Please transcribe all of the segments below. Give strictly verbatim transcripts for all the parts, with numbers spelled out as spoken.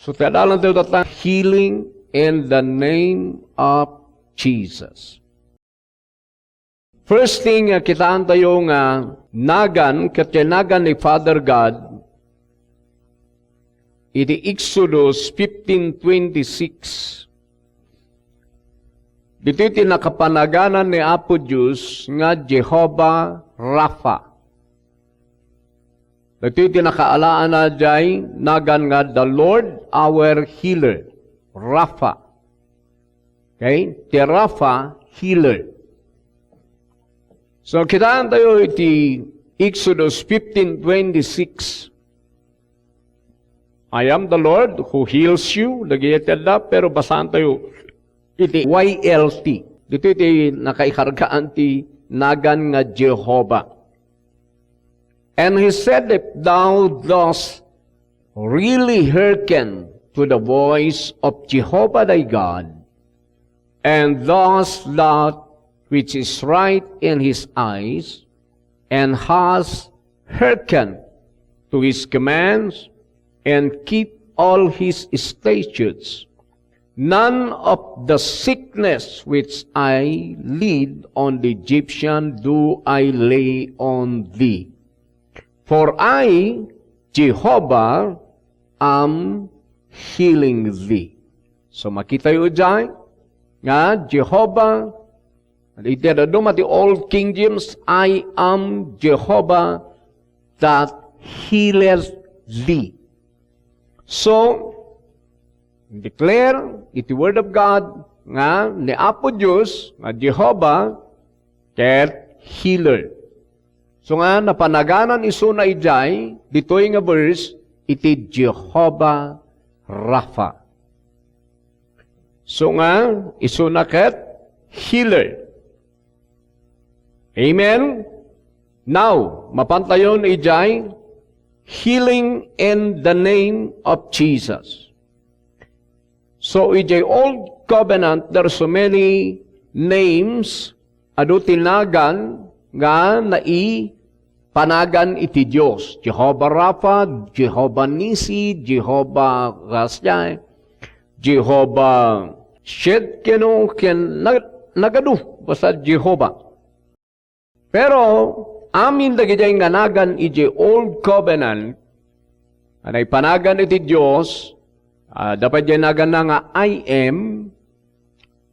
So, ti adalan tayo tatang healing in the name of Jesus. First thing nga kitaan tayo nga nagan, ket nagan ni Father God, iti Exodus fifteen twenty-six, ditoy ti nakapanaganan ni Apo Dios nga Jehovah Rapha. Ditoy ti nakaalaana jay nagan nga the Lord our healer, Rapha. Okay? Ti Rapha, healer. So, kitaan tayo iti Exodus fifteen twenty-six. "I am the Lord who heals you," dagiti adda, pero basaan tayo iti Y L T. Ditoy ti nakaikargaan ti nagan nga Jehovah. "And he said, if thou dost really hearken to the voice of Jehovah thy God, and dost that which is right in his eyes, and hast hearkened to his commands, and keep all his statutes, none of the sickness which I laid on the Egyptian do I lay on thee. For I, Jehovah, am healing thee." So, makita tayo dyan nga Jehovah, iti dadduma ti Old King James, "I am Jehovah that healeth thee." So, declare iti Word of God nga ni Apo Dios nga Jehovah ket healer. So nga, napanaganan isuna idiay, ditoy nga verse, iti Jehovah Rapha. So nga, isuna ket healer. Amen? Now, mapantayon idiay, healing in the name of Jesus. So, idiay Old Covenant, there are so many names, adu ti nagan nga naipanagan iti Dios. Jehovah Rapha, Jehovah Nissi, Jehovah Rashi, Jehovah Tsidkenu, ken nag-, nagadu, basta Jehovah. Pero amin dagidiay nga nagan idiay Old Covenant, a naipanagan iti Dios, ah, adda pay diay naganna nga I am,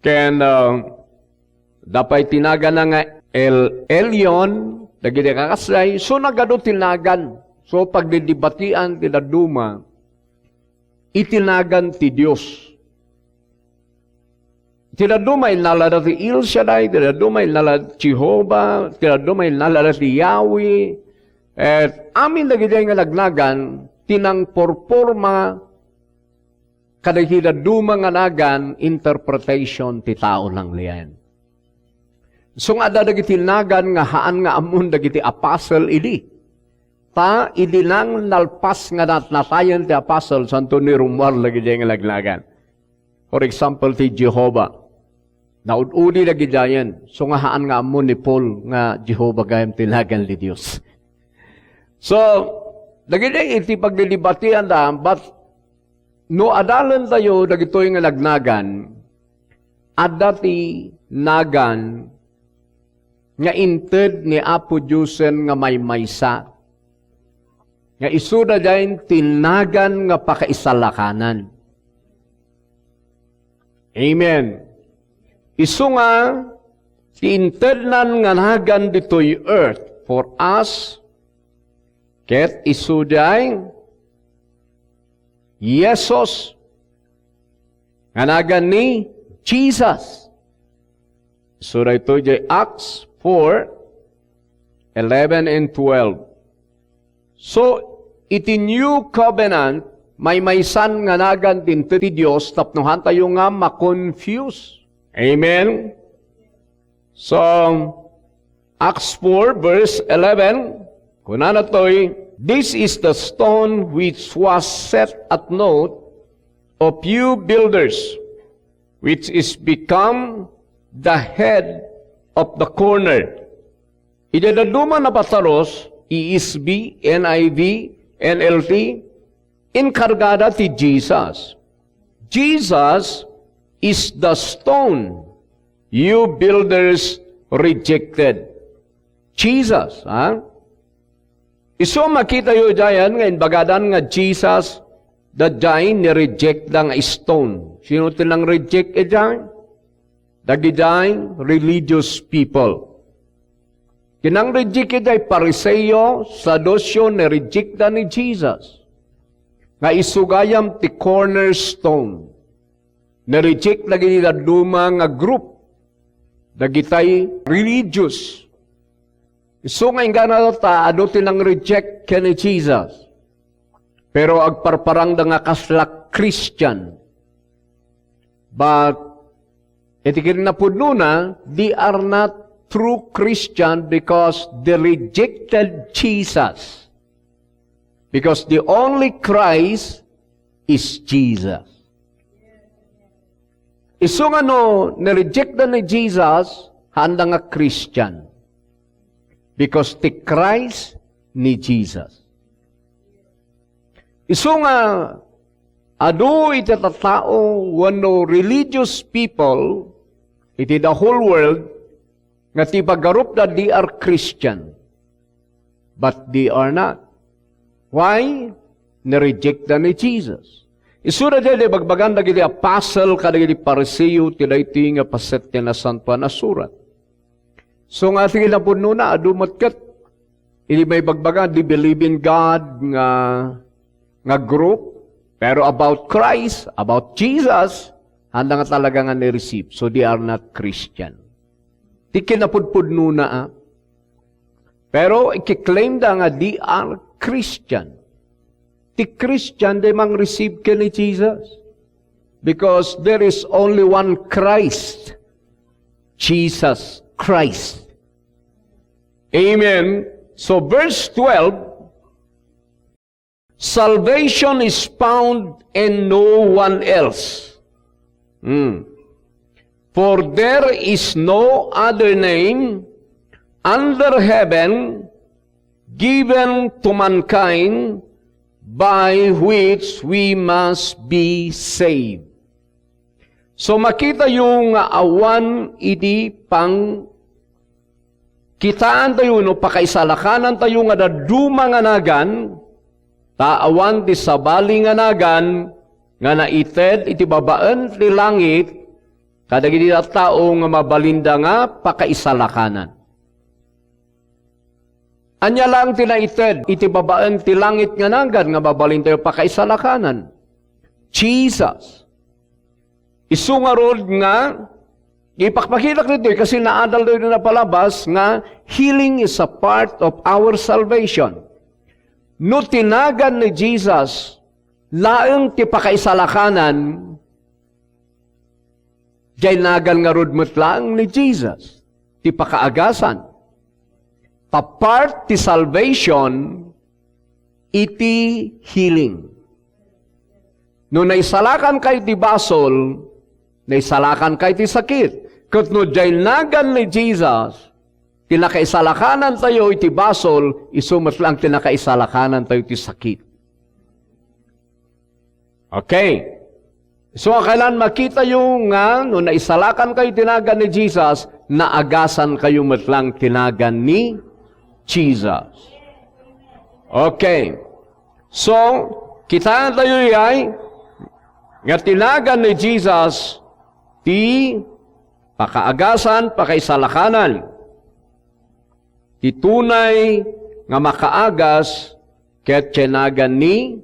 ken, ah, adda pay ti naganna nga El Elyon, dagiti kakasdiay, so nagadu ti nagan. So pagdidibatian ti dadduma iti nagan ti Dios. Ti dadduma innalada ti El Shaddai, ti dadduma innalada ti Jehovah, ti dadduma innalada ti Yahweh. Et amin dagidiay nga nagnagan, ti nangporporma kadagiti dadduma nga nagan, interpretation ti tao nanglean. So nga adda dagiti nagan nga haan nga ammon dagiti apostle idi. Ta idi nang nalpas nga natnatayen ti apostle, santo ni rummuar dagidiay nga nagnagan. For example, ti Jehovah. Naud-udi dagidiayen. So nga haan nga ammo ni Paul nga Jehovah gayam ti nagan ti Dios. So, dagidiay iti pagdidibatianda, but no adalentayo dagitoy nga nagnagan, adda ti nagan nga inted ni Apo Diosen nga maymaysa, nga isuda diay ti nagan nga pakaisalakanan. Amen. Isu nga ti intednan nga nagan ditoy earth for us, ket isu diay Jesus nga nagan ni Jesus. So, daytoy diay Acts four, eleven and twelve. So, iti New Covenant, maymaysan nga nagan ti inted ti Dios tapno haantayo nga ma-confuse. Amen? So, Acts four, verse eleven, kunana toy, "This is the stone which was set at naught of you builders, which is become the head of the corner." Iti dadduma a patarus, E S V, N I V, N L T, Inkargada ti Jesus. Jesus is the stone you builders rejected. Jesus, ha? Isu a makitayo idiayen nga imbagadan nga Jesus, daydiay ni-reject da nga stone. Sino ti nang-reject idiay? Dagidiay religious people. Kinang-reject idiay Pariseo, Saduceo, ni-reject da ni Jesus. Nga isu gayam ti cornerstone. Ni-reject dagiti dadduma nga group. Dagitay religious. Isu nga inggana ta adu ti nang-reject ken ni Jesus. Pero agparparangda nga kasla Christian. But iti kinapudnona, they are not true Christian because they rejected Jesus. Because the only Christ is Jesus. Isu nga no ni-reject da ni Jesus, haanda nga Christian. Because ti Christ ni Jesus. Isu nga adu iti tattao wenno religious people iti the whole world nga ti paggarupda they are Christian, but they are not. Why? Ni-reject da ni Jesus. Isu daydiay ibagbagan dagiti apostle kadagiti Pariseo ti daytoy nga paset ti Nasantoan a Surat. So nga ti kinapudnona, adu met ket idi maibagbaga, they believe in God nga, nga group, pero about Christ, about Jesus, haanda nga talaga nga ni-receive. So they are not Christian. Ti kinapudpudnona, ah. Pero ikiklaim da nga they are Christian. Ti Christian, di mang-receive ken ni Jesus. Because there is only one Christ. Jesus Christ. Amen. So verse twelve, "Salvation is found in no one else." Hmm. "For there is no other name under heaven given to mankind by which we must be saved." So, makitayo nga awan idi pang kitaantayo no pakaisalakanantayo nga dadduma nga nagan, ta awan ti sabali nga nagan nga naited iti babaen ti langit kadagiti tattao nga mabalinda nga pakaisalakanan. Ania laeng ti naited iti babaen ti langit nga nagan nga mabalintayo pakaisalakanan? Jesus. Isu ngarud nga ipakpakitak ditoy kasi naadal ditoy napalabas nga healing is a part of our salvation. No ti nagan ni Jesus laeng ti pakaisalakanan, diay nagan ngarud met laeng ni Jesus ti pakaagasan. Ta part ti salvation iti healing. No naisalakankayo ti basol, naisalakankayo ti sakit. Ket no diay nagan ni Jesus ti nakaisalakanantayo iti basol, isu met laeng ti nakaisalakanantayo ti sakit. Okay. So, kailan makitayo nga no naisalakankayo ti nagan ni Jesus, naagasankayo met laeng ti nagan ni Jesus. Okay. So, kitaentayo diay nga ti nagan ni Jesus ti pakaagasan, pakaisalakanan. Ti tunay nga makaagas ket ti nagan ni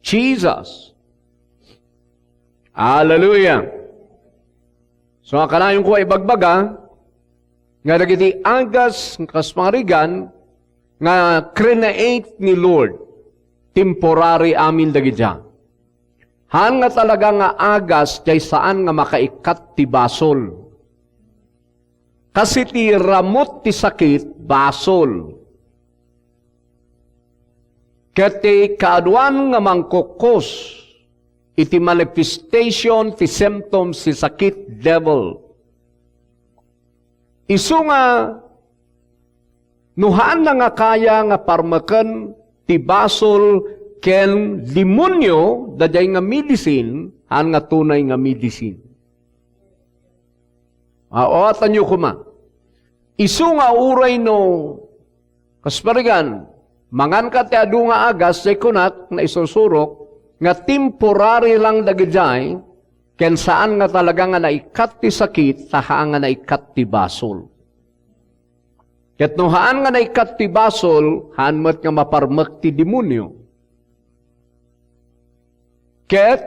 Jesus. Hallelujah! So, nga kanayonko a ibagbaga nga dagiti agas nga kas pangarigan nga create ni Lord, temporary amin dagiti. Haan nga talaga nga agas, diay saan nga makaikkat ti basol. Kasi ti ramut ti sakit, basol. Ket ti kaaduan nga mangkukkos iti manifestation ti symptoms ti sakit, devil. Isu nga, no haanna nga kaya nga parmeken ti basol ken demonio, daydiay nga medicine, haan nga tunay nga medicine. Awatanyo koma. Isu nga uray no, kas parigan, manganka ti adu nga agas, diay kunak nga isusurok, nga temporary lang dagidiay, ken saan nga talaga nga naikkat ti sakit, ta haan nga naikkat ti basol. Ket no haan nga naikkat ti basol, haan met nga maparmek ti demonio. Ket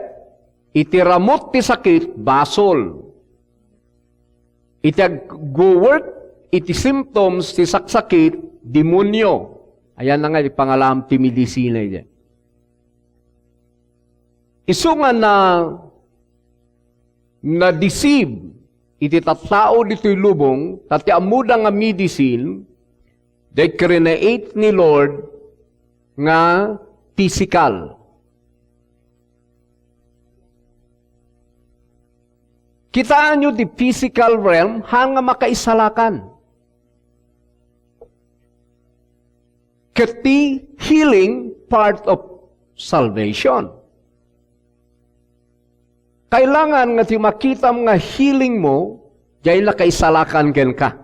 iti ramut ti sakit, basol. Iti ag-work iti symptoms ti saksakit, demonio. Ayan na nga ipangalaam ti medisina iti. Isu nga na, na-deceive iti tattao ditoy lubong, ta ti ammoda nga medicine, they create ni Lord nga physical. Kitaenyo ti physical realm, haan nga makaisalakan. Ket ti healing part of salvation. Kailangan nga ti makitam nga healing mo, diay nakaisalakan kenka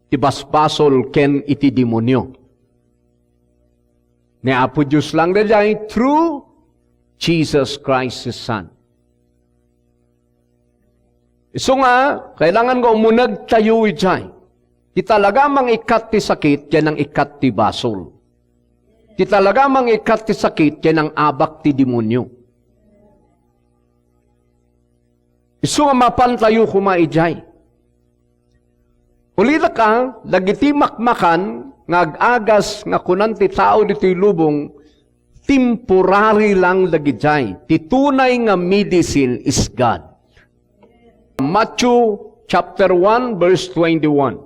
ti basbasol ken iti demonio. Ni Apo Dios lang daydiay through Jesus Christ, His Son. Isu nga, kailangan nga umunegtayo idiay. Ti talaga mangikkat ti sakit, diay nangikkat ti basol. Ti talaga mangikkat ti sakit, diay nang-abak ti demonio. Isu nga mapantayo koma idiay. Ulitek a, dagiti makmakan nga ag-agas nga kunan ti tao ditoy lubong, temporary lang dagidiay. Ti tunay nga medicine is God. Matthew chapter one, verse twenty-one.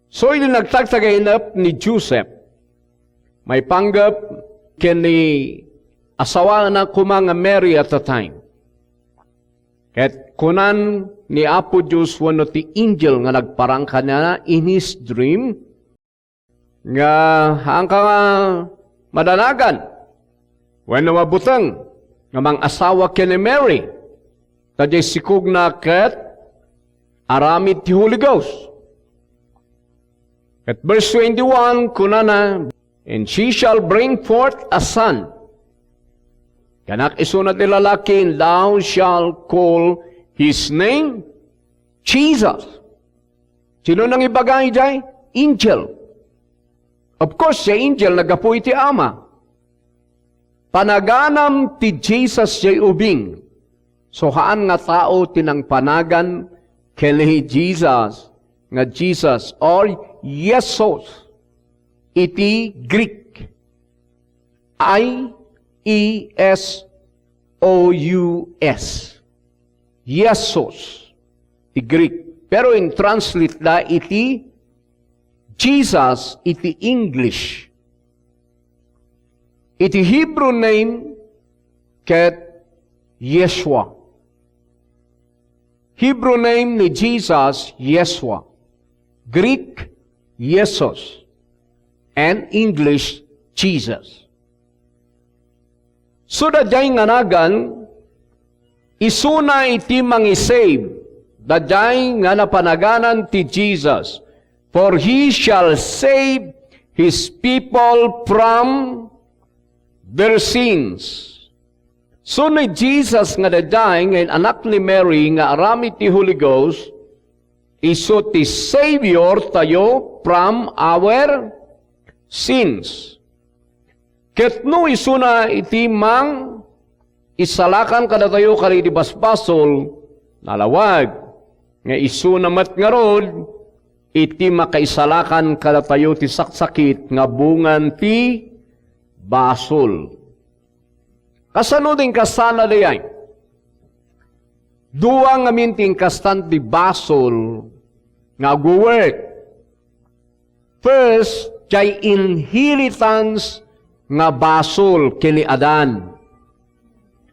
So, idi nagtagtagainep ni Joseph, maipanggep ken ni asawaenna koma nga Mary at the time. Ket kunan ni Apo Dios wenno ti angel nga nagparang kaniana in his dream, nga haanka nga madanagan wenno mabuteng nga mang-asawa ken ni Mary, ta diay sikogna ket aramid ti Holy Ghost. Ket verse twenty-one, kunana, "And she shall bring forth a son." Kanak isuna ti lalaki, "And thou shalt call his name Jesus." Sino nangibaga idiay? Angel. Of course, diay angel naggapu iti Ama. Panaganam ti Jesus diay ubing. So, haan nga tao ti nangpanagan ken ni Jesus nga Jesus or Yesus iti Greek. I E S O U S. Yesus ti Greek. Pero in-translate da iti Jesus iti English. Iti Hebrew name ket Yeshua. Hebrew name ni Jesus, Yeshua. Greek, Yesus. And English, Jesus. So, daydiay nga nagan, isuna iti mangisave, daydiay nga napanaganan ti Jesus. "For he shall save his people from their sins." So, ni Jesus nga daydiay nga in-anak ni Mary nga aramid ti Holy Ghost, isu ti Savior tayo from our sins. Ket no isuna iti mang-isalakan kadatayo kadagiti basbasol, nalawag nga isuna met ngarud iti makaisalakan kadatayo ti saksakit nga bungan ti basol. Kasano ti inkastana dayay? Dua ngamin ti inkastan ti basol nga agwo-work. First, diay inheritance nga basol ken ni Adan.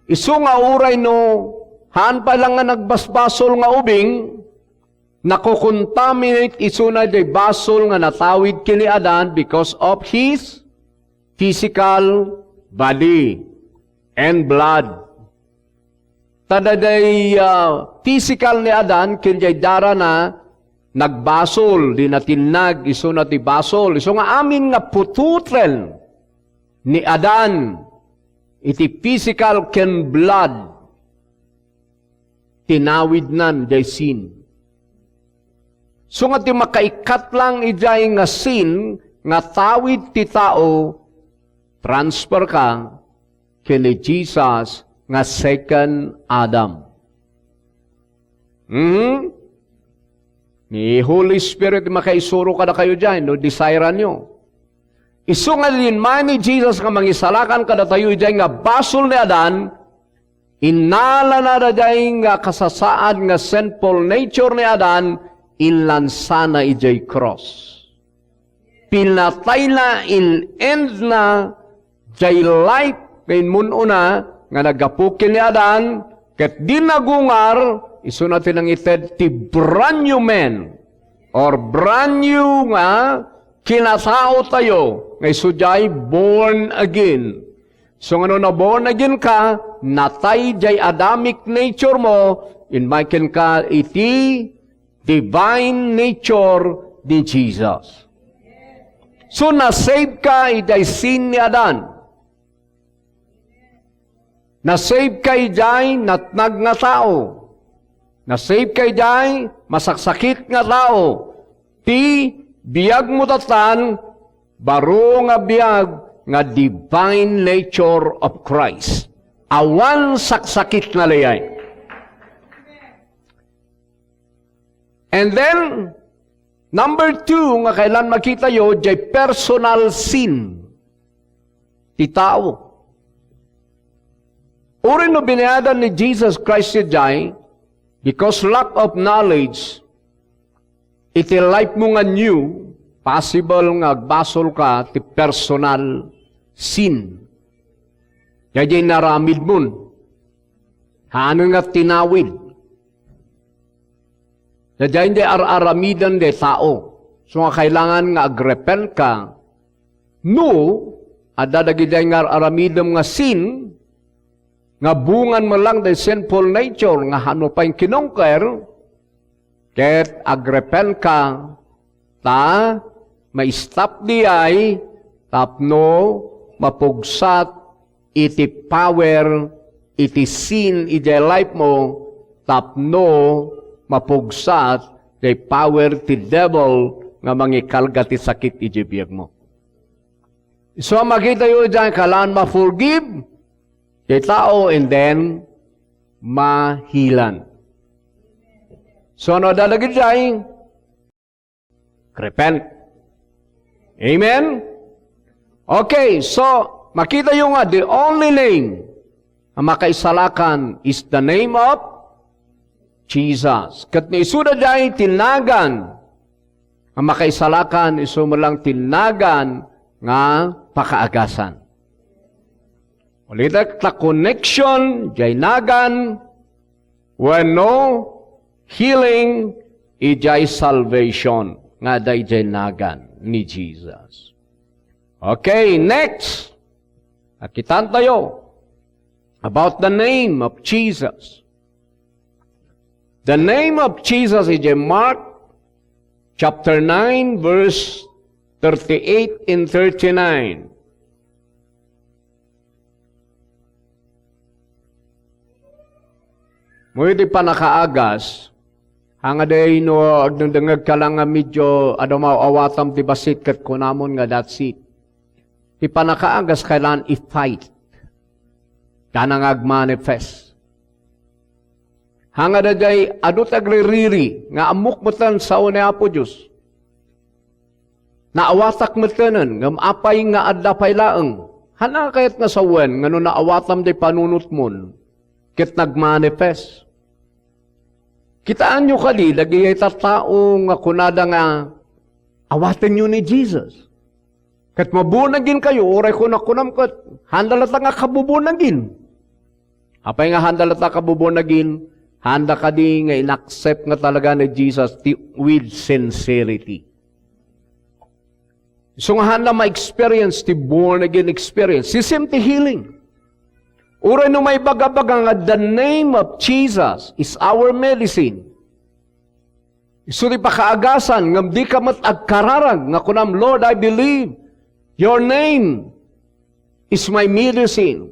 Isu nga uray no haan pay lang nga nagbasbasol nga ubing, nakokontaminate isuna diay basol nga natawid ken ni Adan because of his physical body and blood. Ta daydiay, ah, physical ni Adan ken diay darana nagbasol, di natinnag, isuna ti basol. Isu nga amin nga pututen ni Adan iti physical ken blood, tinawidnan diay sin. So nga ti makaikkat lang idiay nga sin nga tawid ti tao, transfer ka ken ni Jesus nga second Adam. Mhm. Ni Holy Spirit makaisuro kadakayo diay no desiranyo. Isu nga dinmay ni Jesus nga mangisalakan kadatayo idiay nga basol ni Adan, innalana daydiay nga kasasaad nga sinful nature ni Adan, inlansana idiay cross. Pinatayna, in-endna diay life nga immun-una nga naggapu ken ni Adan, ket di nagungar, isuna ti nangited ti brand new man or brand new nga kinatao tayo nga isu diay born again. So nga no na born again ka, natay diay Adamic nature mo, inmay kenka iti divine nature ni Jesus. So, na-save ka idiay sin ni Adan. Na-save ka idiay natnag nga tao. Na-save ka idiay masaksakit nga tao. Ti biag mo tatan, baro nga biag nga divine nature of Christ. Awan saksakit nga layay. And then, number two nga kailan makitayo, diay personal sin ti tao. Uray no binayadan ni Jesus Christ diay, because lack of knowledge, iti life mo nga new, possible nga agbasol ka ti personal sin. Diay inaramid mon. Haanna nga tinawid. Daydiay ar-aramiden ti tao. So nga kailangan nga agrepent ka, no, adda dagidiay nga ar-aramidem nga sin, nga bungan met lang ti sinful nature nga haanmo pay kinongker, ket agrepent ka, ta ma-stop diay tapno mapugsat iti power iti sin idiay life mo tapno mapugsat diay power ti devil nga mangikarga ti sakit idiay biag mo. So, makitayo diay kailangan ma-forgive ti tao and then ma-healan. So, ano adda dagidiay? Repent. Amen? Okay, so, makitayo nga, the only name nga makaisalakan is the name of Jesus. Ket ni isuda diay ti nagan nga makaisalakan, isu met lang ti nagan nga pakaagasan. Ulitek, ta connection, diay nagan, wenno healing, idiay salvation, nga adda idiay nagan ni Jesus. Okay, next. Nakitaan tayo about the name of Jesus. The name of Jesus is in Mark chapter nine, verse thirty-eight and thirty-nine. Mo iti panakaagas, hanga day no agdengdengngeg ka lang nga medyo adu maawatam ti bassit ket kunamon nga that's it. Ti panakaagas kailangan i-fight. Dana nga agmanifest. Hanga daydiay adu ti agririri nga ammok metten sao ni Apo Dios. Naawatak mettenen, ngem apay nga adda pay laeng? Haanna kayat nga sawen nga no naawatam diay panunotmon, ket nagmanifest? Kitaenyo kadi, dagiti tattao nga kunada nga, "Awatenyo ni Jesus." Ket mabonagin kayo, uray kunakunam ket, haanda latta nga kabubonagin. Apay nga haanda latta kabubonagin? Haanda kadi nga inaccept nga talaga ni Jesus ti with sincerity. Isu nga haanna ma-experience ti born again experience. Sisim ti healing. Uray no maibagabaga nga the name of Jesus is our medicine. Isu ti pakaagasan, ngem dika met agkararag nga kunam, "Lord, I believe your name is my medicine,"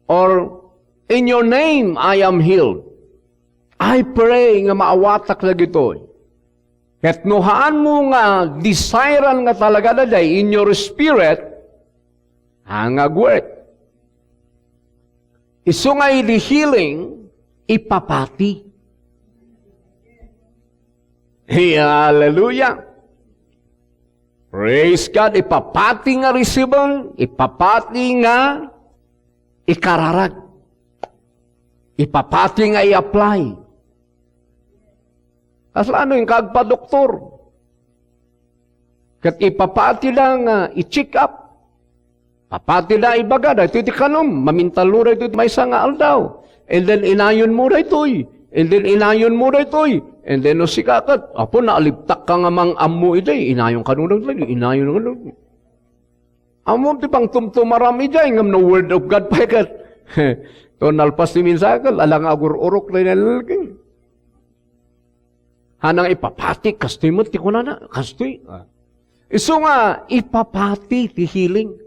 or, "In your name I am healed." I pray nga maawatak dagitoy. Ket no haanmo nga desirean nga talaga daydiay in your spirit, ah, nga agwek. Isu nga idi healing, ipapati. Hey, hallelujah. Praise God. Ipapati nga receive-en, ipapati nga ikararag. Ipapati nga i-apply. Kasla no, inka agpadoktor. Ket ipapati da nga i-check up. Papati da ibaga, daytoy ti kanom, mamintallo daytoy maysa nga aldaw. And then inayonmo daytoy. And then inayonmo daytoy. And then no sika ket, apo, naalibtak ka nga mang-ammo idiay, inayon kano daytoy, inayon kano. Ammom ti pangtumtumaram idiay, ngem no Word of God pay ket. To nalpas ti mensahe ket, ala nga agur-urok daydiay lalaki. Hanang ipapati, kastoy met ti kunana, kastoy. Ah. Isu nga ipapati ti healing.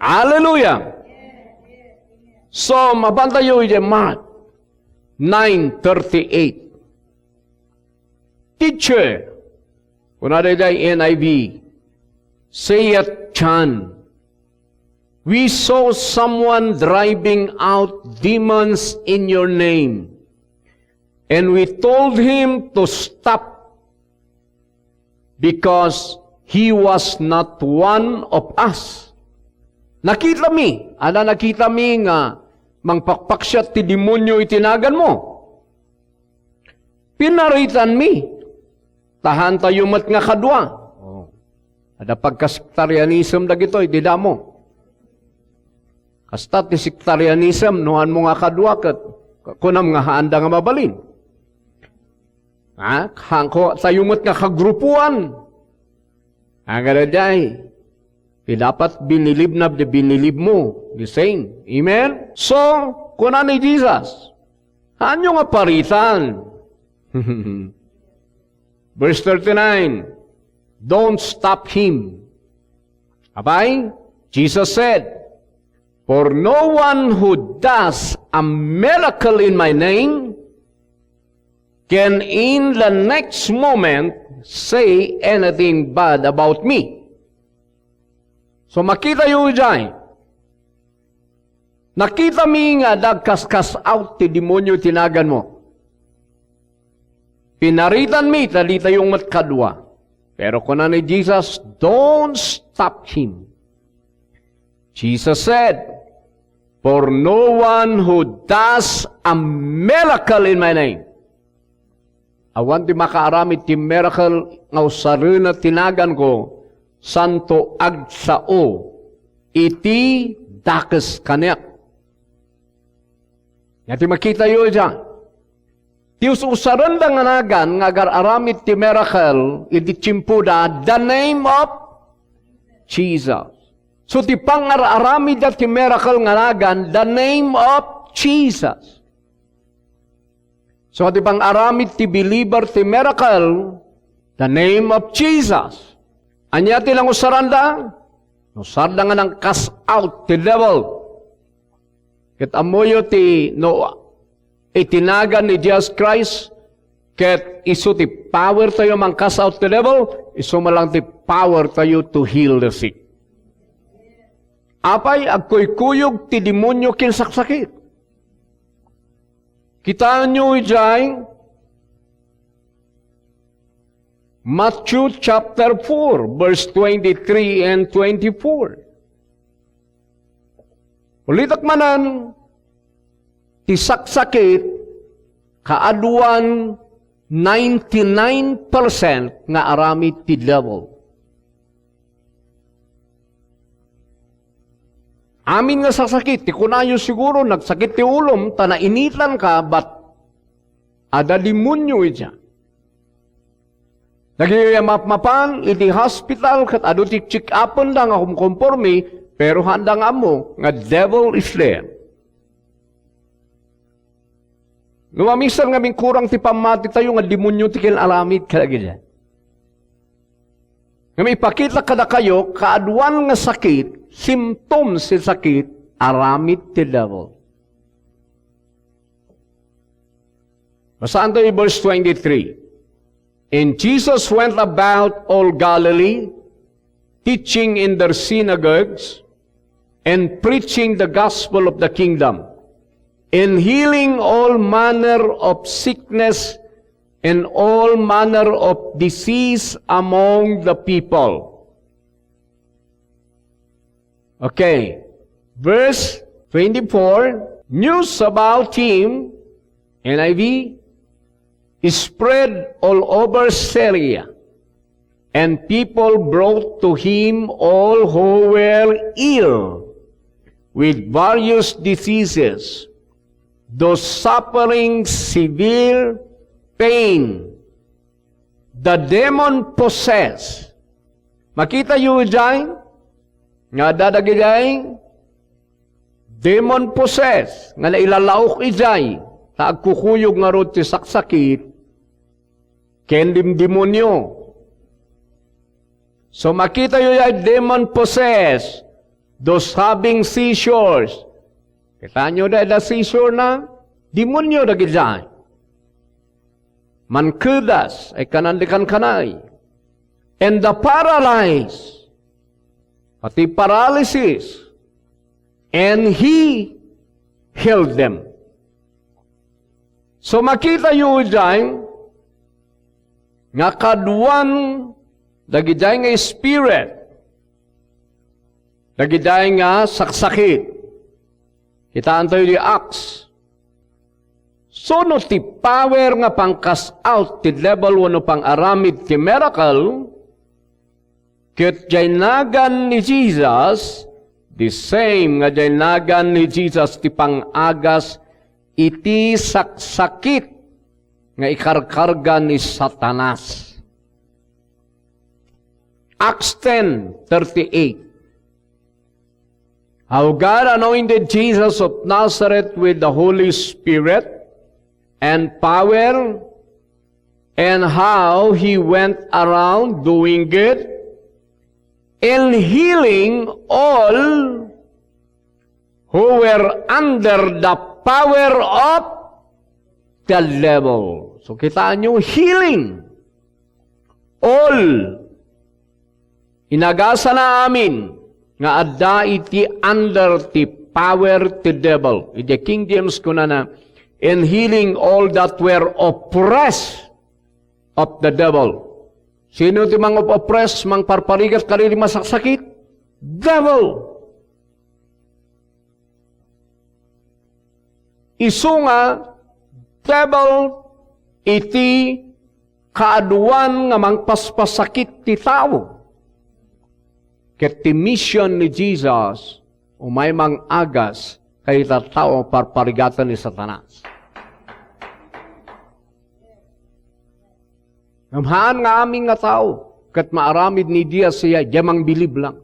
Hallelujah! So, mapantayo iti Mark nine thirty-eight. "Teacher," kuna daydiay N I V, "saith John, we saw someone driving out demons in your name, and we told him to stop because he was not one of us." Nakitami, adda nakitami nga mangpakpaksiat ti demonio iti naganmo. Pinaritanmi, ta haantayo met nga kadua. Oh. Adda pagka-sectarianism dagitoy, di damo. Kasta ti sectarianism, no haanmo nga kadua, ket kunam nga haanda nga mabalin. Ha? Haanko, tayo met nga kagrupuan. Agada jay. Ti dapat binilibna, di binilibmo. The same. Amen? So, kuna ni Jesus, "Haanyo nga paritan." Verse thirty-nine, "Don't stop him." Apay, Jesus said, "For no one who does a miracle in my name can in the next moment say anything bad about me." So, makitayo jay. Nakitami nga dagkas-cast out ti demonio ti naganmo. Pinaritanmi, ta ditayo met kadua. Pero kuna ni Jesus, "Don't stop him." Jesus said, "For no one who does a miracle in my name." Awan ti makaaramid ti miracle nga usarena ti naganko, santo agsao iti dakes kaniak. Nga ti makitayo ita, ti us-usarenda nga nagan nga agar-aramid ti miracle iti tiempoda, the name of Jesus. So, ti pangar-aramidda ti miracle nga nagan, the name of Jesus. So, ti pangaramid ti believer ti miracle, the name of Jesus. Ania ti nangusaranda? Nangusaranda nga nang-cast out ti devil. Ket ammoyo ti no iti nagan ni Jesus Christ, ket isu ti power tayo mang-cast out ti devil, isu met lang ti power tayo to heal the sick. Apay agkuykuyog ti demonio ken saksakit? Kitaenyo idiay Matthew chapter four, verse twenty-three and twenty-four. Ulitek manen, ti saksakit, kaaduan ninety-nine percent nga aramid ti devil. Amin nga saksakit, ti kunayo siguro, nagsakit ti ulom, ta nainitan ka, but adda demonio idiay. Dagiti mapmapan iti hospital ket adu ti check-upenda nga kumkonforme, pero haanda nga ammo nga devil is there. No mamisan nga mangkurang ti pammatitayo nga demonio ti kin-aramid kadagiti. Ngem ipakita kadakayo, kaaduan nga sakit, symptoms ti sakit, aramid ti devil. Basaanto yung verse twenty-three. And Jesus went about all Galilee, teaching in their synagogues, and preaching the gospel of the kingdom, and healing all manner of sickness and all manner of disease among the people. Okay. Verse twenty-four, news about him, N I V, spread all over Syria, and people brought to him all who were ill with various diseases, those suffering severe pain, the demon possessed. Makitayo idiay nga adda dagidiay demon possessed nga nailalaok idiay ta agkukuyog ngarud ti saksakit ken dimdemonio. So, makitayo idiay demon possessed, those having seizures. Kitaenyo da, da seizure na? Demonio dagidiay. Mankedas, ay kanan di kankanay. And the paralyzed, pati paralysis, and he healed them. So, makitayo idiay nga kaaduan dagidiay nga spirit, dagidiay nga saksakit. Kitaentayo di Acts. So, no ti power nga pang-cast out ti devil wenno pang-aramid ti miracle, ket diay nagan ni Jesus, the same nga diay nagan ni Jesus ti pang-agas iti saksakit nga ikarkarga ni Satanas. Acts ten thirty-eight. How God anointed Jesus of Nazareth with the Holy Spirit and power, and how he went around doing good and healing all who were under the power of the devil. So, kitaenyo, healing. All. Inagasana amin nga adda iti under ti power ti devil. Iti King James kunana, "In healing all that were oppressed of the devil." Sino ti mang-oppress, mangparparigat kadagiti masaksakit? Devil. Isu nga devil iti kaaduan nga mangpaspasakit ti tao. Ket ti mission ni Jesus, umay mang-agas kadagiti tao parparigaten ni Satanas. Ngem haan nga amin nga tao ket maaramid ni Dios siya, diay mangbilib lang.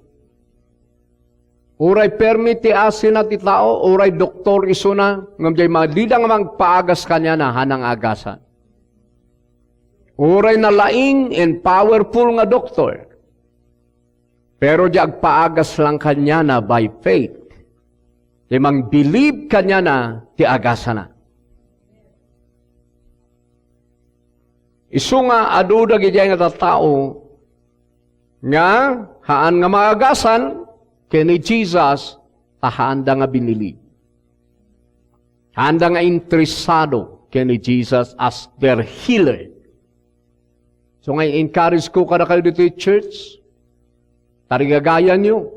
Uray permi ti asina ti tao, uray doktor isuna, ngem diay ma-, dida nga mangpaagas kaniana, haanna nga agasan. Uray nalaing and powerful nga doktor, pero diay agpaagas lang kaniana by faith. Diay mangbilib kaniana ti agasana. Isu nga adu dagidiay nga tattao nga haan nga maagasan ken ni Jesus ta haanda nga binilib. Haanda nga interesado ken ni Jesus as their healer. So nga, encourage ko kadakayo ditoy church, tarigagayanyo,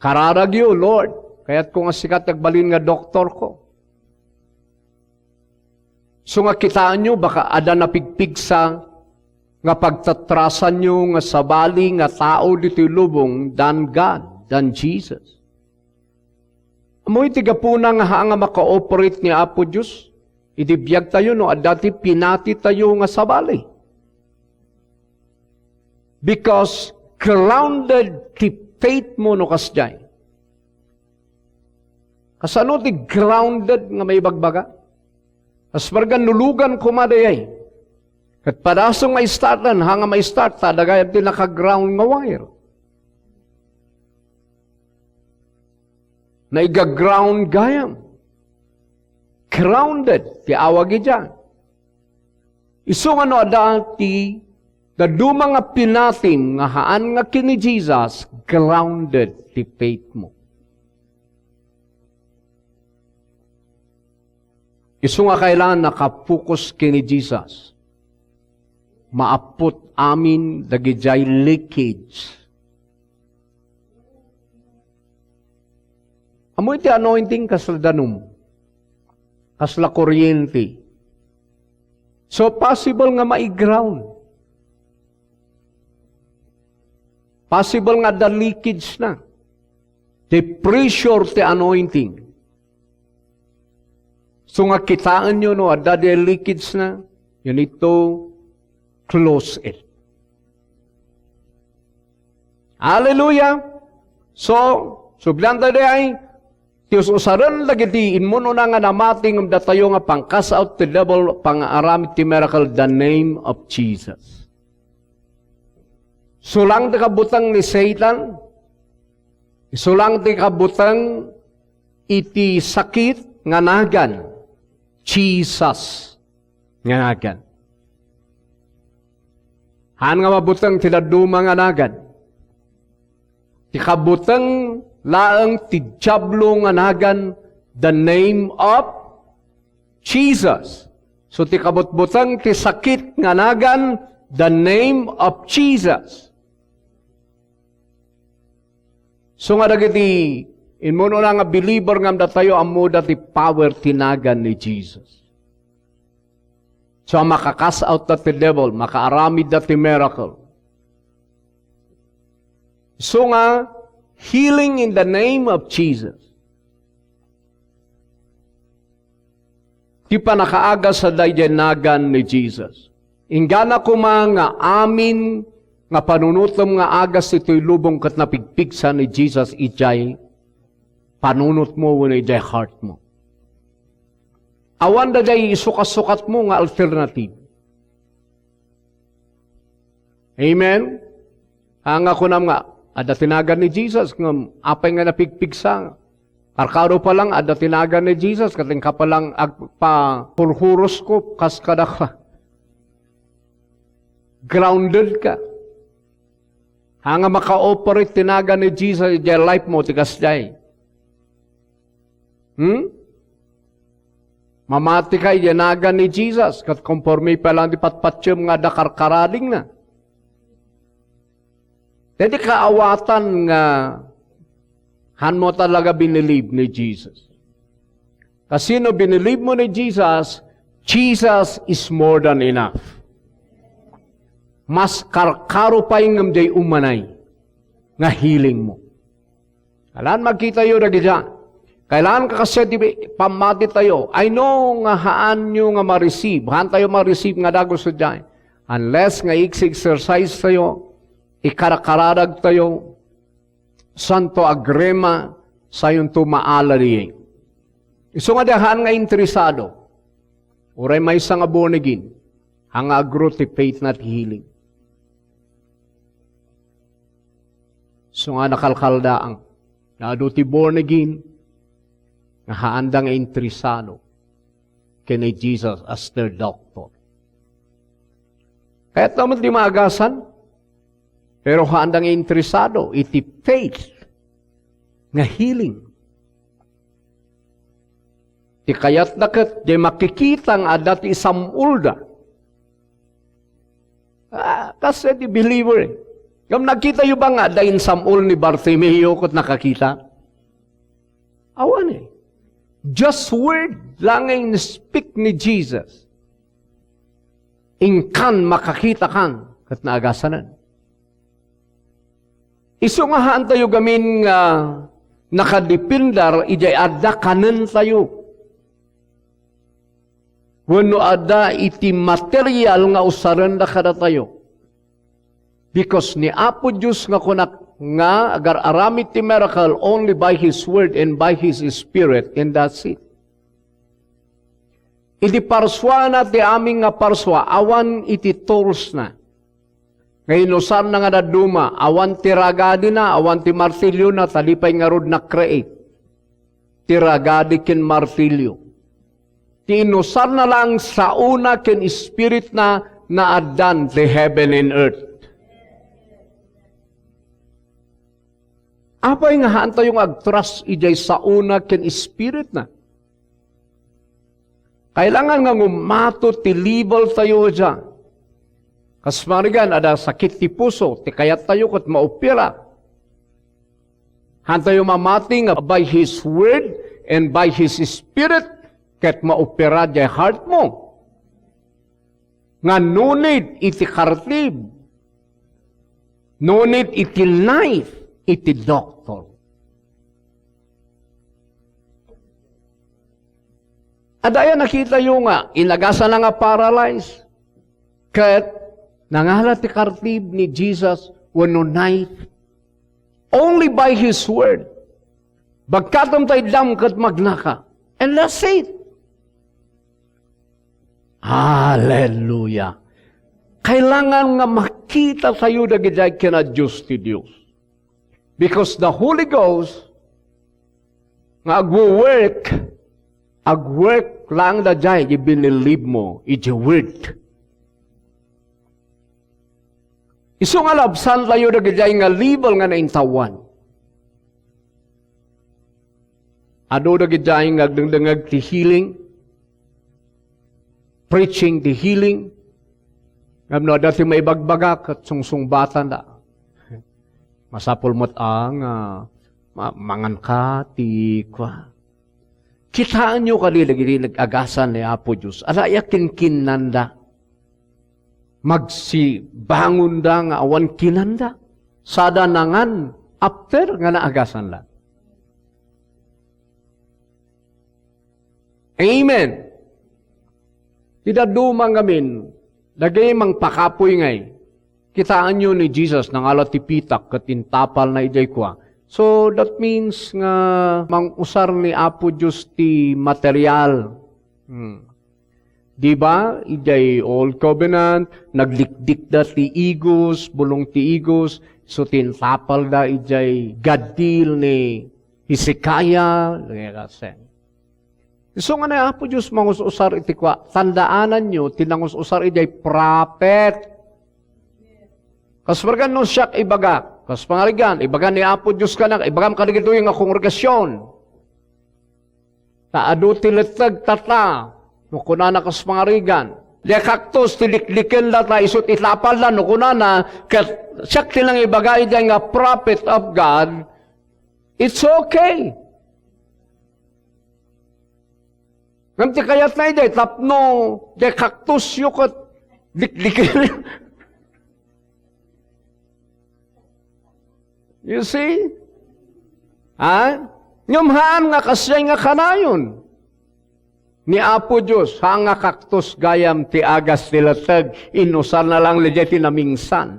kararagyo, "Lord, kayatko nga sika ti agbalin nga doktorko." So nga kitaenyo, baka adda napigpigsa nga pagtatrasanyo nga sabali nga tao ditoy lubong than God, than Jesus. Ammoyo ti gapuna nga haan nga maka-operate ni Apo Dios iti biagtayo no adda ti pinatitayo nga sabali. Because grounded ti faith mo no kasdiay. Kasano ti grounded nga maibagbaga? Kas barga nulugan koma dayay. Ket padasong nga startan, ha nga ma-start, ta adda gayam ti naka-ground nga wire. Naiga-ground gayam. Grounded ti awag idiay. Isu nga no adda ti dadduma nga pinatim nga haan nga ken ni Jesus, grounded ti faith mo. Isu nga kailangan nakapokus ken ni Jesus. Maappot amin dagidiay leakage. Ammo iti anointing kasla danum, kasla kuryente. So, possible nga maiground. Possible nga adda leakage na. Ti pressure ti anointing. So nga kitaenyo no adda di leakage na, you need to close it. Hallelujah! So, sublianta diay, ti us-usaren dagiti immun-una nga namati ngem datayo nga pangcast out ti devil, pangaaramid ti miracle, the name of Jesus. Sulang ti kabuteng ni Satan, sulang ti kabuteng iti sakit nga nagan Jesus nga nagan. Haan nga mabuteng ti dadduma nga nagan. Ti kabuteng laeng ti Diablo nga nagan the name of Jesus. So ti kabutbuteng ti sakit nga nagan the name of Jesus. So nga dagiti immun-una nga believer ngem datayo ammoda ti power ti nagan ni Jesus. So makacast out da ti devil, makaaramid da ti miracle. So nga healing in the name of Jesus. Ti pannakaagas a daydiay nagan ni Jesus. Inggana koma nga amin nga panunotem nga agas itoy lubong ket napigpigsa ni Jesus idiay panunotmo wenno idiay heartmo. Awan daydiay isukat-sukatmo nga alternative. Amen? Haan nga kunam nga, adda ti nagan ni Jesus, ngem apay nga napigpigsa? Karkaro pa lang, adda ti nagan ni Jesus, ket inka pa lang agpahurhuroskop, kas kadaka. Grounded ka. Haan nga maka-operate ti nagan ni Jesus idiay life mo, ti kasdiay. Hmm? Mamati ka idiay nagan ni Jesus, ket konforme pa lang ti patpatiem nga adda karkaradingna. Daydi kaawatan nga hanmo talaga binilib ni Jesus. Kasino binilib mo ni Jesus, Jesus is more than enough. Mas karkaro pay ngem diay umanay nga healing mo. Kailangan makitayo dagita. Kailangan kakasdiay ti pammatitayo. I know nga haanyo nga ma-receive. Haan tayo ma-receive nga dagus sadiay. Unless nga iksi-exercise tayo, ikarkaradag tayo, santo agrema, sayonto maala diay. Isu nga di haan nga interesado. Uray maysa nga born again, haan nga agro ti faith na ti healing. So nga nakalkaldaang, naadu ti born again, nga haanda nga interesado ken ni Jesus as their doctor. Kayatna met ti maagasan, pero haanda nga interesado iti faith nga healing. Ti kayatda ket diay makikita nga adda ti isam-ulda. Ah, kas ti believer, eh. Ngem nakitayo ba nga adda insam-ul ni Bartimeo ket nakakita? Awan, eh. Just word lang nga in-speak ni Jesus. Inkan makakitakan ket naagasanan. Isu nga haantayo gamin nga nakadepender idiay adda kanentayo wenno adda iti material nga usarenda kadatayo. Because ni Apo Dios nga kunak nga agar-aramid ti miracle only by His Word and by His Spirit, and that's it. Idi parsuana ti amin nga parsua, awan iti toolsna. Nga inusarna nga dadduma, awan ti ragadina, awan ti martiliona, ta di pay ngarud na-create ti ragadi ken martilio. Ti inusarna lang saona ken Espiritna, naaddan ti heaven and earth. Apay nga haantayo nga agtrust idiay saona ken Espiritna? Kailangan nga ngumato ti level tayo dia. Kas pangarigan, adda sakit ti puso, ti kayattayo ket maopera. Haantayo mamati nga by His Word and by His Spirit, ket maopera diay heart mo. Nga no need iti kartib, no need iti knife, iti doktor. Adda aya nakitayo nga inagasana nga paralyzed, ket nangala ti kartib ni Jesus wenno knife? Only by His Word. Bagkatem ta iddam ket magnaka. And that's it. Hallelujah. Kailangan nga makita tayo dagidiay kinadios ti Dios. Because the Holy Ghost nga agwo-work, agwork lang daydiay di binilib mo iti word. Isu nga labsan tayo dagidiay nga level nga naintawan. Adu dagidiay nga agdengdengeg ti healing, preaching ti healing. Ngem no adda ti maibagbaga ket sungsungbatanda. Masapul met a nga ma-, manganka ti kua. Kitaenyo kadi dagiti nag-agasan ni Apo Dios. Adda aya kinkinnanda. Magsibangonda nga awan kinanda. Sada nangan after nga naagasanda. Amen. Ti dadduma ngamin, dagiti mangpakapuy ngay, kitaenyo ni Jesus, nangala ti pitak ket intapalna idiay kua. So, that means nga mangusar ni Apo Dios ti material. Hmm. Di ba? Idiay Old Covenant, nagdikdikda ti igos, bulong ti igos, so tintapalda idiay gaddil ni Hezekiah, lagay ka sen. Isu nga ni Apo Dios mangus-usar iti kua, tandaananyo ti nangus-usar idiay prophet. Kas pangarigan no siak ibaga, kas pangarigan, ibaga ni Apo Dios kanak, ibagam kadagitoy nga kongregasion. Ta adu ti letteg tata, no kunana kas pangarigan. Diay kaktus ti liklikenda ta isut itapalda, no kunana, ket siak ti nangibaga idiay nga prophet of God, it's okay. Ngem ti kayatna idiay tapno diay kaktusyo ket dikdiken. You see? Ha? Ngem haan nga kasdiay nga kanayon ni Apo Dios, haan nga kaktus gayam ti agas ti letteg, inusarna lang daydiay ti namingsan.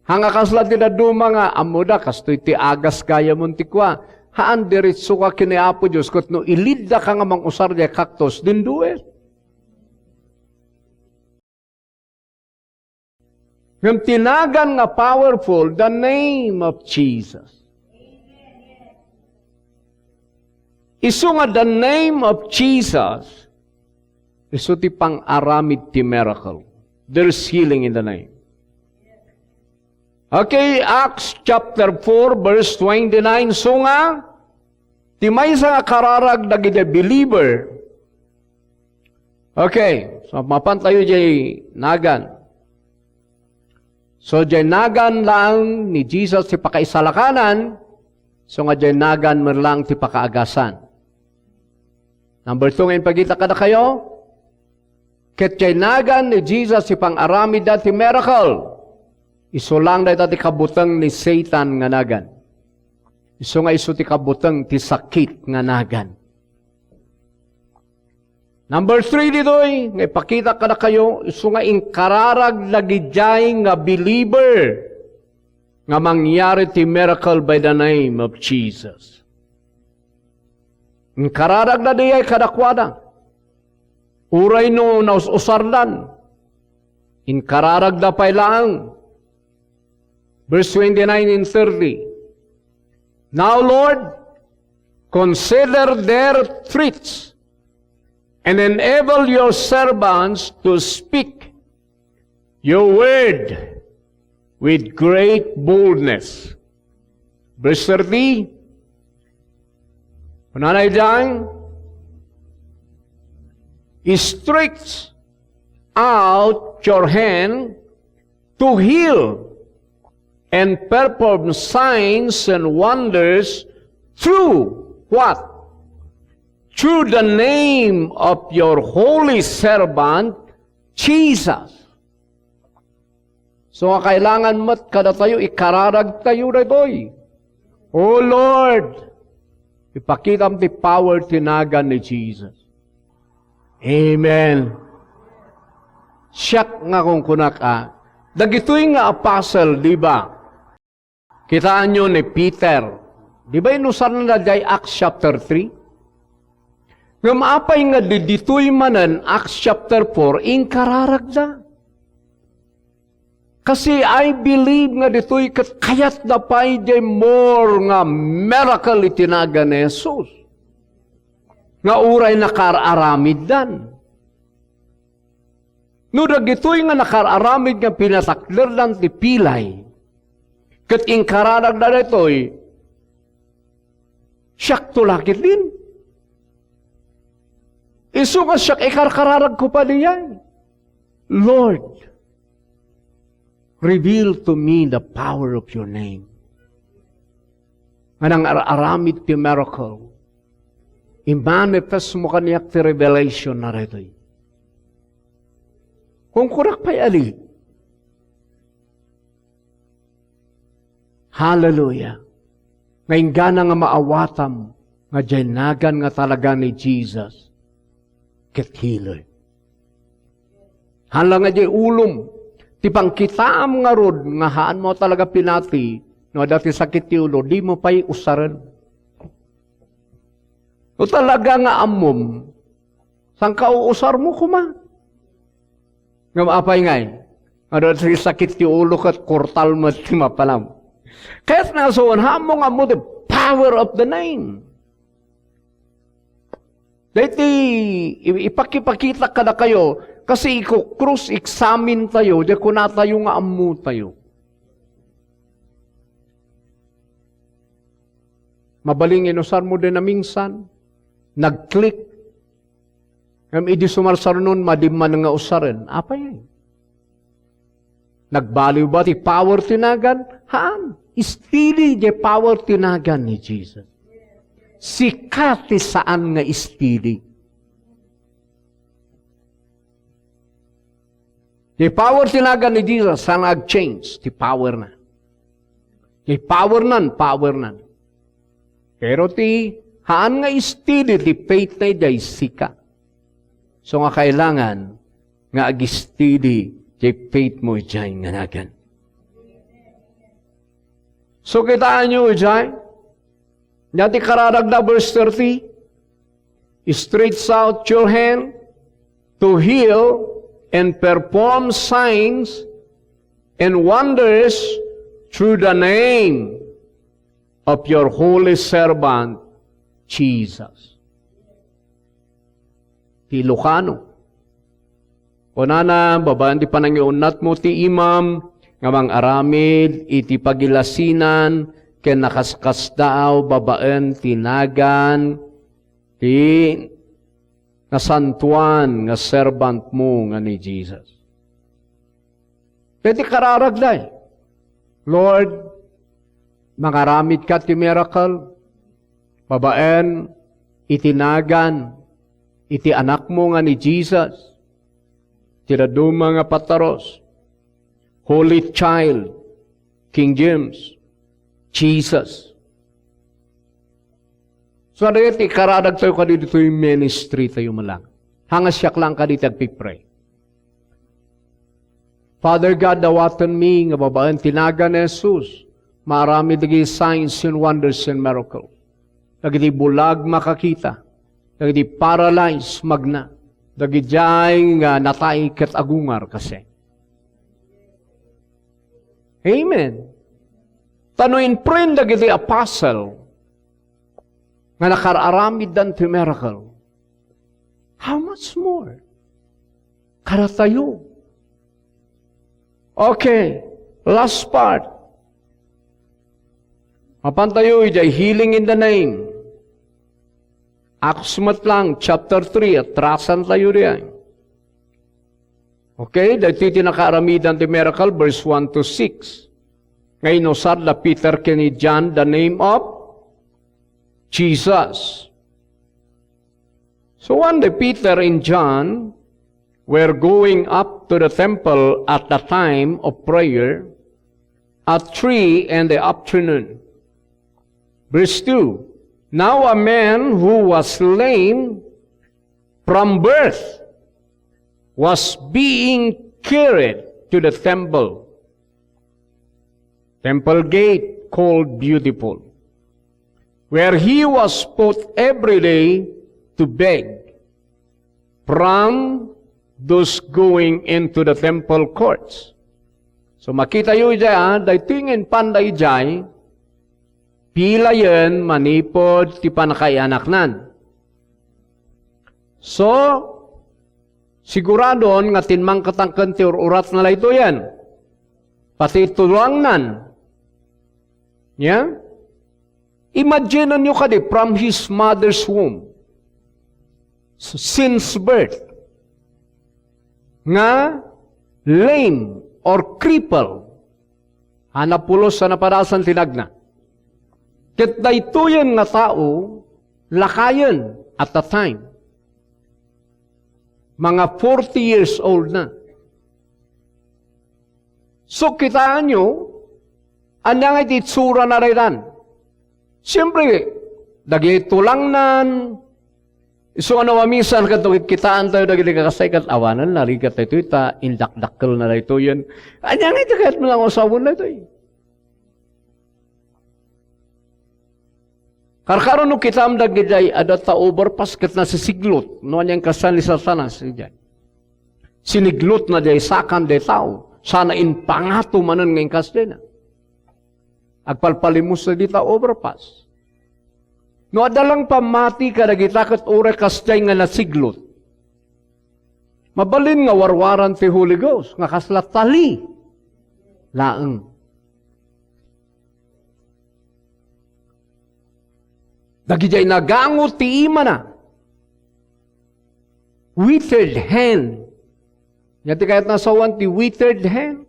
Haan nga kasla ti dadduma nga, ammoda, kastoy ti agas gayamon ti kua. Haan, diretso ka ken ni Apo Dios, ket no ilidda ka nga mangusar diay kaktus, then do it. Ngem ti nagan nga powerful, the name of Jesus. Isu nga the name of Jesus, isu ti pang-aramid ti miracle. There's healing in the name. Okay, Acts chapter four, verse twenty-nine, isu nga, ti maysa nga kararag dagiti believer. Okay, so mapan tayo diay nagan. So, diay nagan laeng ni Jesus ti pakaisalakanan, so nga diay nagan met laeng ti pakaagasan. Number two nga impagita kadakayo, ket diay nagan ni Jesus ti pang-aramidda ti miracle. Isu laeng dayta ti kabuteng ni Satan nga nagan. Isu nga isu ti kabuteng ti sakit nga nagan. Number three ditoy, nga ipakita kadakayo, isu nga inkararag dagidiay nga believer nga mangyari ti miracle by the name of Jesus. Inkararagda diay kadakuada. Uray no naus-usardan, inkararagda pay laeng. Verse twenty-nine and thirty. Now, Lord, consider their threats and enable your servants to speak your word with great boldness. Verse thirty, kunana idiay, "Stretch out your hand to heal and perform signs and wonders through" what? "Through the name of your holy servant, Jesus." So, nga kailangan met kadatayo, ikararagtayo daytoy. "Oh Lord, ipakitam ti power ti nagan ni Jesus." Amen. Siak nga kunkunak a, dagitoy nga apostle, di ba? Kitaenyo ni Peter. Di ba inusarna diay Acts chapter three? Ngem apay nga di ditoy manen Acts chapter four, inkararagda? Kasi I believe nga ditoy ket kayatda pay diay more nga miracle iti nagan ni Jesus. Nga uray nakaar-aramiddan. No dagitoy nga nakaar-aramid nga pinatakderdan ti pilay, ket inkararagda daytoy, siakto la ketdin. Isu nga siak ikarkararagko pay diay. Lord, reveal to me the power of your name. Nga nangar-aramid ti miracle, imanifest mo kaniak ti revelation na daytoy. Kunkunak pay ali. Hallelujah. Nga inggana nga maawatam nga diay nagan nga talaga ni Jesus ket healer. Haan la nga diay ulom, ti pangkitaam ngarud nga haanmo talaga pinati, no adda ti sakit ti ulo, dimo pay usaren. No talaga nga ammom, saan ka uusarmo koma? Ngem apay ngay? Nga adda ti sakit ti ulo ket kurtal met ti mapalam. Kayat nga suon, haanmo nga ammo the power of the name. Daytoy i-, ipakipakita kadakayo, kasi iko-cross-examine tayo, di kunatayo nga ammo tayo. Mabalin nga inusarmo din a minsan, nag-click. Ngem idi sumarsarnon, madi man nga usaren. Apay? Nagbaliw ba ti power ti nagan? Haan. Steady diay power ti nagan ni Jesus. Sika ti saan nga steady. Ti power ti nagan ni Jesus, saan nga ag-change ti power na. Ti power nan, power nan. Pero ti haan nga steady ti faith na idiay sika. So nga kailangan nga ag-steady ti faith mo idiay nga nagan. So kitaenyo idiay, nia ti kararagda, verse thirty, "Stretch out your hand to heal and perform signs and wonders through the name of your holy servant, Jesus." Ti Ilocano. Kunana, babaen ti panangiunnatmo ti imam nga mangaramid iti pagilasinan ken nakaskasdaaw babaen ti nagan ti nasantoan nga servantmo nga ni Jesus. Ket ti kararagda, Lord, mangaramidka ti miracle babaen iti nagan iti anakmo nga ni Jesus. Ti dadduma nga pataros, Holy Child, King James, Jesus. So, ania ti kararagtayo kadi ditoy ministry tayo man lang? Hanga siak lang kadi ti agpipray. Father God, dawatenmi nga babaen ti nagan ni Jesus, maaramid dagiti signs and wonders and miracle. Dagiti bulag makakita, dagiti paralyzed magna, dagidiay nga natay ket agungar kasi. Amen. Ta no imprint dagiti apostle nga nakararamiddan ti miracle, how much more kadatayo? Okay, last part. Mapantayo idiay healing in the name. Acts met lang, chapter three, atrasan tayo diay. Okay, daytoy ti nakaaramidan ti miracle, verse one to six. Nga inusar da Peter ken ni John the name of Jesus. So when the Peter and John were going up to the temple at the time of prayer, at three in the afternoon. Verse two, now a man who was lame from birth was being carried to the temple, temple gate called Beautiful, where he was put every day to beg from those going into the temple courts. So makitayo idiay, ah, daytoy nga impanda idiay, pilayen manipud ti pannakaianaknan. So, siguradon nga timmangketangken ti ur-uratna daytoyen. Pati tulangnan. Yeah? Imaginenyo kadi from his mother's womb, s-, since birth, nga lame or cripple, a napulos a napadasan ti nagna. Ket daytoyen nga tao, lakayen at the time. Mga forty years old na. So, kitaenyo, ania nga iti itsurana daytan? Siyempre, dagiti tulangnan, isu a namamisan kadto ket kitaentayo dagiti kakasay ket awanen narigat daytoy ta indakdakkelna daytoyen. Ania nga iti kayatmo nga usawen daytoy? Karkaro no kitam dagidiay adda ta overpass ket nasisiglot, no anian kastan ni Satanas idiay. Siniglotna diay sakan diay tao, sana impangato manen nga inkasdayna. Agpalpalimusna dita overpass. No adda lang pammati kadagita ket uray kasdiay nga nasiglot, mabalin nga warwaran ti Holy Ghost nga kasla tali laeng. Dagidiay nagango ti imana. Withered hand. Ania ti kayatna a sawen ti withered hand?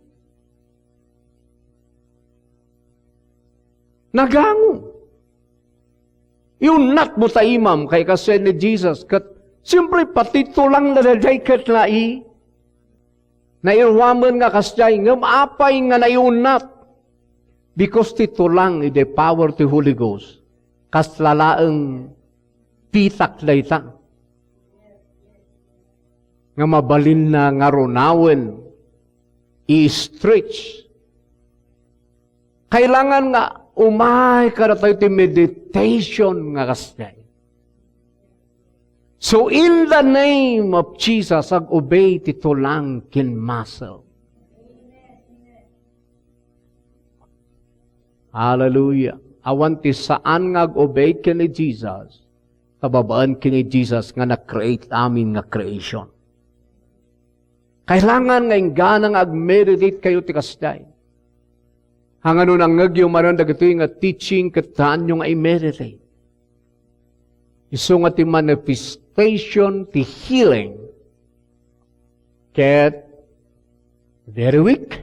Nagango. Iunnatmo ta imam, kay kasdiay ni Jesus. Ket, siyempre, pati tulangna daydiay ket nai-, nairuamen nga kasdiay. Ngem apay nga naiunnat? Because ti tulang iti power ti Holy Ghost, kasla laeng pitak dayta nga mabalinna nga runawen, i-stretch. Kailangan nga umay kadatayo ti meditation nga kasdiay. So, in the name of Jesus, ag-obey ti tulang ken muscle. Hallelujah. Awan ti saan nga ag-obey ken ni Jesus, ta babaen ken ni Jesus nga nag-create amin nga creation. Kailangan nga inggana nga ag-meditate kayo ti kasdiay. Hangano nangngegyo manen dagitoy nga teaching ket saanyo nga i-meditate. Isu nga ti manifestation ti healing ket very weak.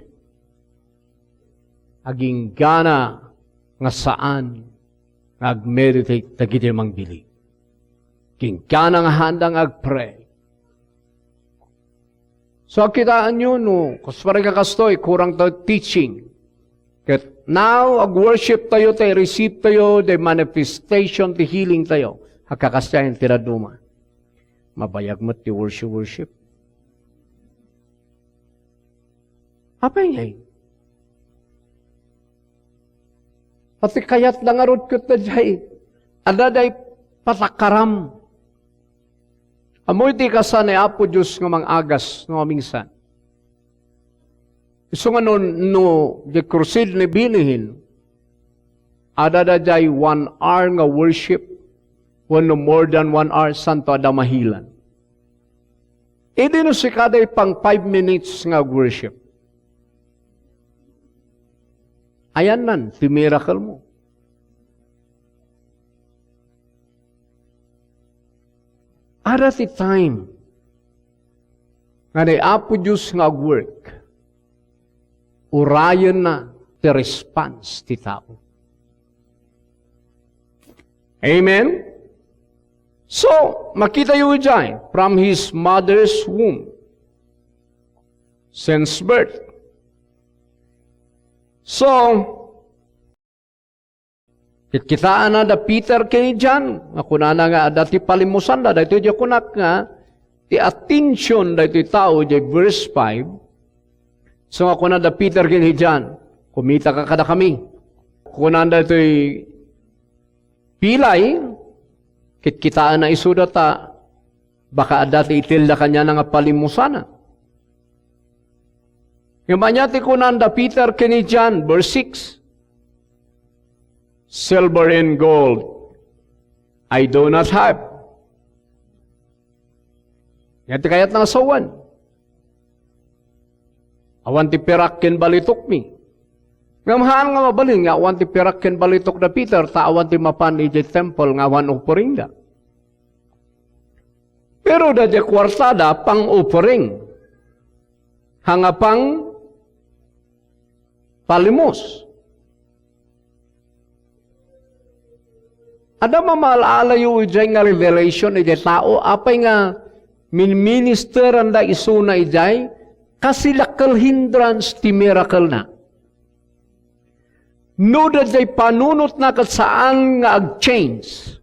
Aginggana nga saan nga ag-meditate dagiti mangbilin. Aginggana nga haanda nga agpray. So, kitaenyo, no, kas-, parang kakastoy, kurang tayo teaching. Ket now, ag-worship tayo, tayo, receive tayo, the manifestation, the healing tayo. Agkakastayan ti dadduma. Mabayag met ti worship, worship. Apay ngay? Pati kayat la ngarud ket daydiay, adda day patakaram. Ammoy ti kasa ni Apo Dios nga mangagas no aminsan. Isu nga no, no, di crusade ni binihin, adda daydiay one hour nga worship, wenno more than one hour, santo adda mahilan. Idi no sika day pang five minutes nga worship, ayannan ti miracle mo. Adda ti time nga ni Apo Dios nga agwork, urayenna ti response ti tao. Amen? So, makitayo idiay, from his mother's womb, since birth. So, kitkitaenna da Peter ken ni John, nga kunana nga adda ti palimmusanda, daytoy diay kunak nga, ti attention daytoy tao, diay verse five. So nga kuna da Peter ken ni John, "Kumitaka kadakami." Kuna daytoy pilay, kitkitaenna isuda ta baka adda ti itedda kaniana nga palimmusana. Ngem ania ti kunanda Peter ken ni John, verse six, "Silver and gold I do not have." Ania ti kayatna nga sawen? Awan ti pirak ken balitokmi. Ngem haan nga mabalin nga awan ti pirak ken balitok da Peter, ta awan ti mapan idiay temple nga awan offeringda. Pero daydiay kuartada, pang-offering. Haan nga pang-palimos. Adda mamaal-alayo idiay nga revelation idiay tao, apay nga minministeranda isuna idiay, kasi dakkel hindrance ti miracle na. No daydiay panunotna ket saan nga ag-change,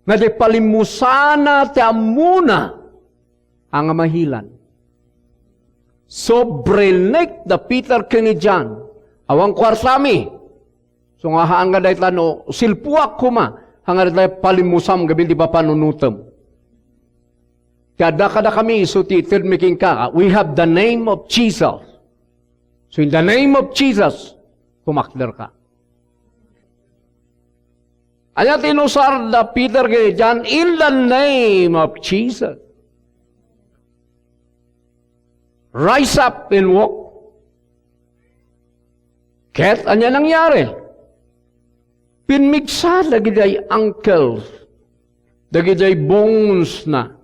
nga di palimmusana ti ammona a nga mahilan. So, brinek da Peter ken ni John, "Awan kuartami." So nga haan nga dayta no, silpuak koma, haan nga dayta palimmusam gamin ti papanunotem. Ti adda kadakami isu ti itedmi kenka, we have the name of Jesus. So in the name of Jesus, kumakderka. Ania ti inusar da Peter ken John? "In the name of Jesus. Rise up and walk." Ket ania nangyari? Pimmigsa dagidiay ankle, dagidiay bones na.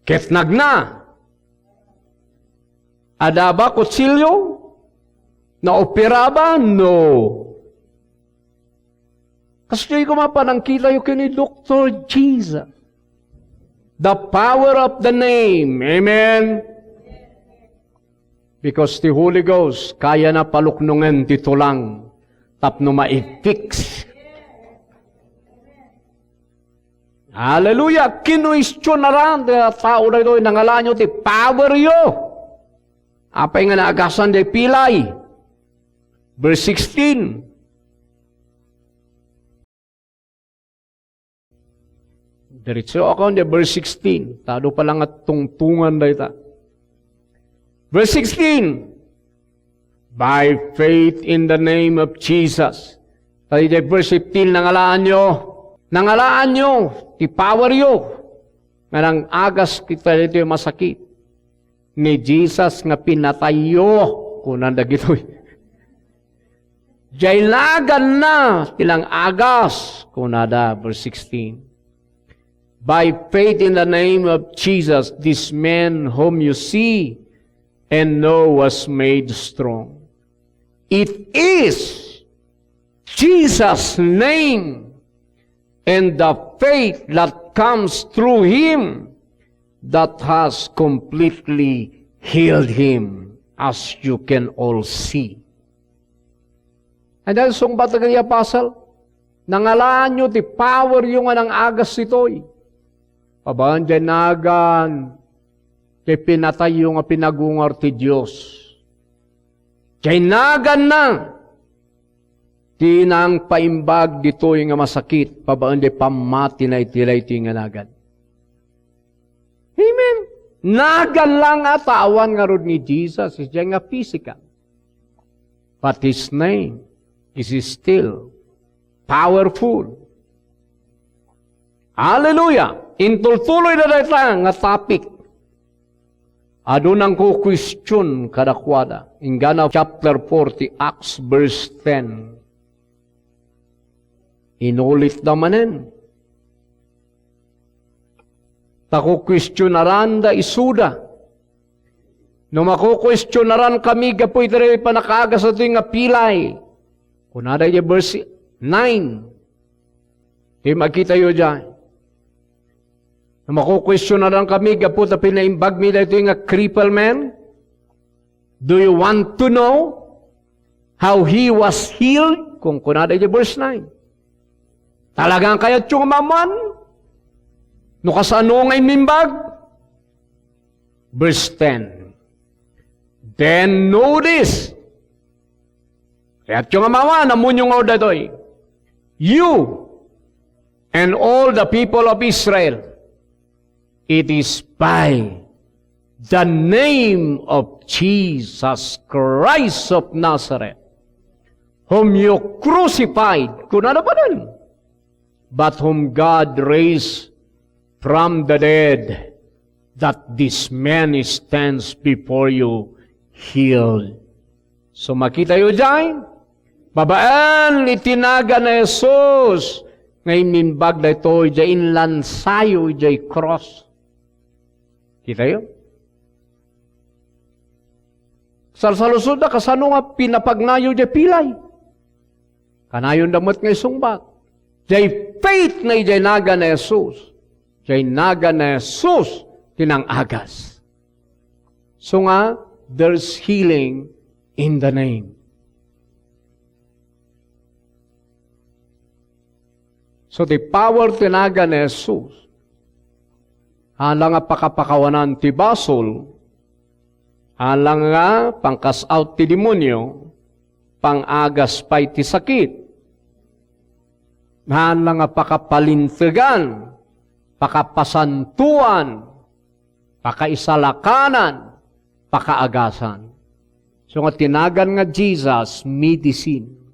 Ket nagna. Adda ba kutsilio? Naoperaba? No. Kastoy koma panangkitayo ken ni Doktor Jesus. The power of the name. Amen? Because the Holy Ghost, kayana paluknongen ti tulang tapno ma-fix. Hallelujah! Kinuestionaran ti tao daytoy, "Nangalaanyo ti power yo? Apay nga naagasan diay pilay?" Verse sixteen. Diretso ako diay verse sixteen. Ta adu pay la nga tungtongan dayta. Verse sixteen, "By faith in the name of Jesus." Tayo diay verse fifteen, "Nangalaanyo, nangalaanyo ti power yo nga nang-agas iti daytoy masakit ni Jesus nga pinatayyo," kunan dagitoy. "Diay naganna ti nang-agas," kunada, verse sixteen. "By faith in the name of Jesus, this man whom you see and know was made strong." It is Jesus' name and the faith that comes through him that has completely healed him, as you can all see. And then, sungbat dagiti apostle, "Nangalaanyo ti power yo nga nang-agas ditoy. Pabaen jay nagan, jay pinatayyo nga pinagungar ti Dios. Jay naganna, ti nangpaimbag ditoy nga masakit, pabaen jay pammatina iti daytoy nga nagan. Amen. Nagan lang a taawan ngarud ni Jesus, idiay nga physical. But his name is still powerful. Hallelujah! Intultuloy na dayta nga topic. Adu nangkukuestion kadakuada. Inggana chapter four ti Acts, verse ten. Inulitda manen. Ta kukuestionaranda isuda. No makukuestionaran kami gapu iti pannakaagas daytoy nga pilay. Kunada iti verse nine. Ti makitayo diay. No makukuestionaran kami gapu ta pinaimbag mi daytoy nga cripple man, do you want to know how he was healed? Kunkunada iti verse nine. Talagang kayatyo nga maammoan? No kasano nga immimbag? Verse ten. Then know this. Kayatyo nga maammoan, ammoyo nga daytoy. You and all the people of Israel, it is by the name of Jesus Christ of Nazareth, whom you crucified, kunada manen, but whom God raised from the dead, that this man stands before you healed. So, makitayo diay, babaen iti nagan ni Jesus nga immimbag daytoy, diay inlansayo diay cross. Kitayo? Salsalusodda, kasano nga pinapagnayo diay pilay? Kanayonda met nga isungbat. Diay faith na idiay nagan ni Jesus. Diay nagan ni Jesus ti nang-agas. So nga, there's healing in the name. So, ti power ti nagan ni Jesus, haan la nga pakapakawanan ti basol, haan la nga pangcast out ti demonio, pang-agas pay ti sakit, haan la nga pakapalintegan, pakapasantoan, pakaisalakanan, pakaagasan. So nga ti nagan nga Jesus, medicine.